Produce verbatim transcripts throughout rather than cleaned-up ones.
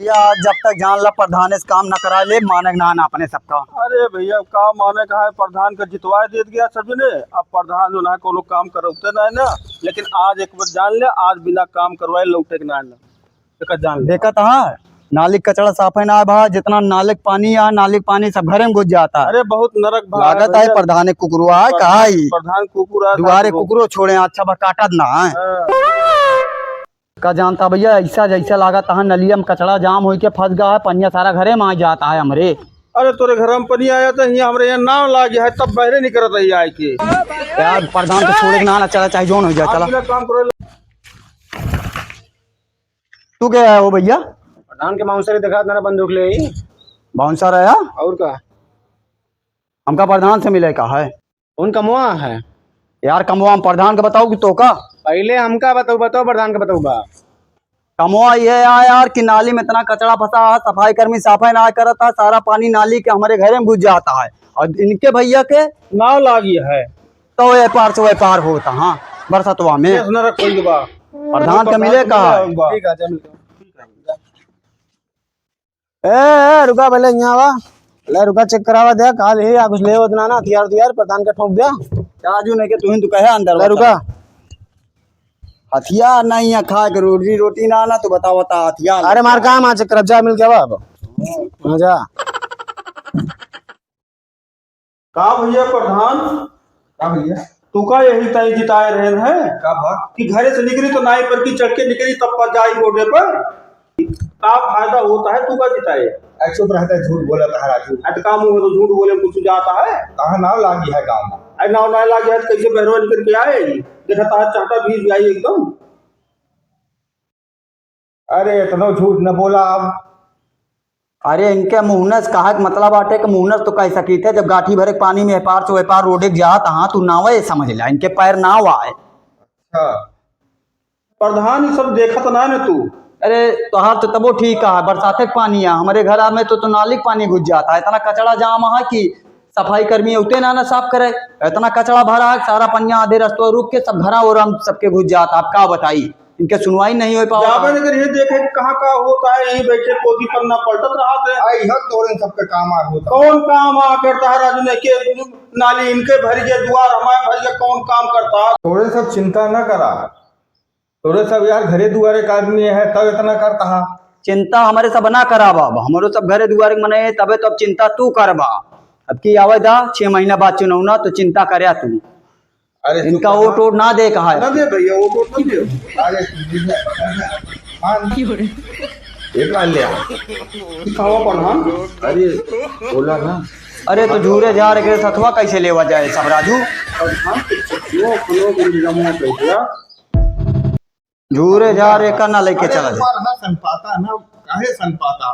या जब तक जान ला प्रधान से काम न करा ले, मानक ना, ना अपने सबका। अरे भैया, का माने का है, प्रधान का जितवाए देत गया सब जने। अब प्रधान जो ना कोनो काम करौते ना है ना, लेकिन आज एक बार जान ले, आज बिना काम करवाए लौटे के ना है ना। एका जान ले। देखत हा, नाली क कचड़ा साफे ना भा, जितना नाली क पानी आ, नाली क पानी सब घरे में घुस जाता है। अरे बहुत नरक भा है लागत है भैया। प्रधान कुकुरवा है, प्रधान, कहा ही? प्रधान कुकुर है, दुआरे साहब। कुकुरो छोड़े, अच्छा बा काटत ना है। हाँ। का जानता भैया, ऐसा जैसा लागत है नलिया में कचड़ा जाम होई के फंस गया है, पनिया सारा घरे में आ जाता है हमरे। अरे तोरे घर में पनिया आया तो यहाँ हमरे यहाँ नाव लाग गया है, तब बहरे निकलत है आए के। यार प्रधान के छोड़े के ना, ना चला, चाहे जौन हो जाए, आप चला। बिना काम करे तू क्या है वो भैया? प्रधान के बाउंसर ही देखा था ना, बंदूक ले ही। बाउंसर आया? और का? हमका प्रधान से मिले का है? कौन कमवा है? यार कमवा हम प्रधान के बताऊ कि तो का? पहले हमका बताऊ, बताओ प्रधान के बताऊ बा। कमवा ये है यार कि नाली में इतना कचड़ा फंसा है, सफाई कर्मी साफे ना करत है, सारा पानी नाली के हमारे घरे में घुस जाता है और इनके भैया के नाव लागी है। तो व्यापार से व्यापार होता, हाँ, बरसतवा में। केस न रखोई के बा। प्रधान के मिले का? ठीक है, चल। ए, ए, रुका पहले यहाँ आवा। ले रुका, चेक करावा दे, काल ही या कुछ ले उतना ना, हथियार उथियार प्रधान के ठोक दे। राजू नहीं के तुहिन तू कहे अंदर ले बता। रुका। हथियार नहीं है, खा के रोटी, रोटी ना, ना, तू बताओ, बता, हथियार अरे मार काम आ, चेक करा, जा मिल के आवा अब। हाँ, जा। का भैया प्रधान? का भैया? तू का यही ताई जिताए रहन है? का भा? कि घरे से निकली तो नाई पर की चढ़ के निकली, तब पर जाई रोडे पर। का फायदा होता है, तू का जिताए? ए, चुप रहता है, झूठ बोलता है राजू। अटका मुंह है तो झूठ बोले कुछ जाता है? कहाँ नाव लागी है गाँव में? अरे नाव ना लागी है तो कैसे बहरवा निकल के आए? देखा तार चाटा भीज जाई एकदम। अरे इतनो झूठ न बोला अब। अरे इनके मुहनस कहा के मतलब बाटे कि मुहनस तो कह सकी थे, जब गाठी भरे के पानी में एपार से ओपार रोडे के जात, हाँ, तू नावे समझ ला, इनके पैर नाव आए। अच्छा। प्रधान, ई सब देखत ना न तू? अरे, तोहार तो तबो ठीक है, बरसाते के पानी है, हमरे घर में तो, तो नाली के पानी घुस जाता है, इतना कचड़ा जाम है कि सफाई कर्मी उते ना, ना साफ करे, इतना कचड़ा भरा है, सारा पनिया आधे रस्तवा रुक के सब घरा ओरा में सबके घुस जाता। अब का बताई, इनके सुनवाई नहीं हो पावा। जाबे न करिए, देखे कहाँ का होता है, यहीं बैठे पोथी पन्ना पलटत रहत है। आई हर तोरे सबके काम आ होता। कौन काम आ करता है राजू ने के नाली इनके भर गया, दुआर हमारे भर गया, कौन काम करता है? तोरे सब चिंता न करा। तोरे सब यार घरे दुआरे के आदमी है, तब इतना करता हा। चिंता हमरे सब ना करा बाबा, हमरो सब घरे दुआरे के मने है, तबे तो अब चिंता तू करबा। अब की आवे दा, छह महीना बाद चुनौना, तो चिंता करया तू। अरे इनका चुप वोट रहा। वोट ना दे कहा है। ना दे भैया, वोट वोट ना दे। अरे हाँ, एक लाइन ले आ। कहाँ प्रधान? अरे बोला ना। अरे तो झूरे झारे के सथवा कैसे लेवा जाए सब राजू? प्रधान, वो अपनो गुंडा मुंह पे दिया। झूरे झारे का ना लेके अरे चला जाए। पर ना सन पाता ना, काहे सन पाता?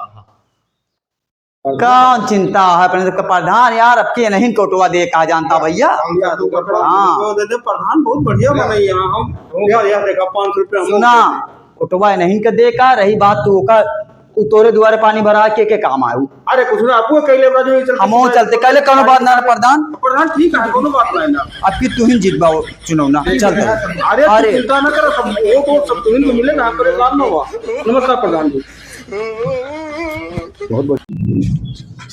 कौन चिंता है अपने सबके प्रधान यार, अब के नहीं कोटवा दे का जानता भैया? हम यार तो प्रधान हाँ। को दे दे, प्रधान बहुत बढ़िया बनाई है। हम यार, यार देखा पाँच सौ रुपया हम सुना, लोग दे दे। कोटवा नहीं के दे का रही बात, तू ओका, तू तोरे दुआरे पानी भरा के, के काम आऊ? अरे कुछ ना, आपको कहले बड़ा जो चलते हमो चलते कहले, कौनो बात ना प्रधान। प्रधान ठीक है, कौनो बात ना है ना। अब की तू ही जीतबा चुनौना, चलते। अरे तू अरे। चिंता ना कर, सब वो तो सब तुम तो मिले ना, परेशान ना हुआ। नमस्कार प्रधान जी। बहुत बहुत।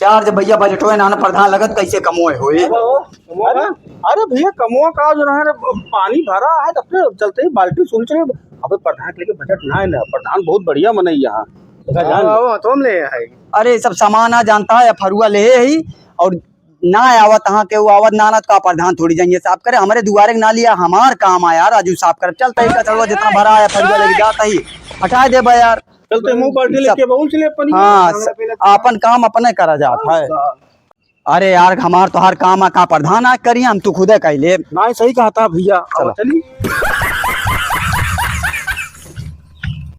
यार जब भैया बजटवे ना, ना प्रधान लगत कैसे कमोए होए। अरे, अरे भैया कमोआ का जो ना है, पानी भरा है, तब से चलते ही बाल्टी सुलच रहे। अबे प्रधान के लेके बजट ना है ना, प्रधान बहुत बढ़िया मनई यहाँ। देखा जान। हाँ, वो तो हम ले आए। अरे सब सामान आ जानता है, फरुआ ले ही और ना आवत हाँ के वो आवत ना, ना तो का प्रधान थोड़ी जाइए साफ करे, हमरे दुआरे के नाली आ, हमार काम आ यार, राजू साफ करे। चलता ही कचड़वा जितना भरा है, फरुआ लेके जाता ही, हटा देबा यार। चलते मुंह बाल्टी सब लेके बहुत चले अपन ही। हाँ, खाना स-, पीना। आपन काम अपने करा जात है। हाँ। अरे यार, हमार तोहार काम आ का प्रधान आ करी, हम तू खुदे कह ले। नहीं, सही कहा था भैया। चलो। अब चली।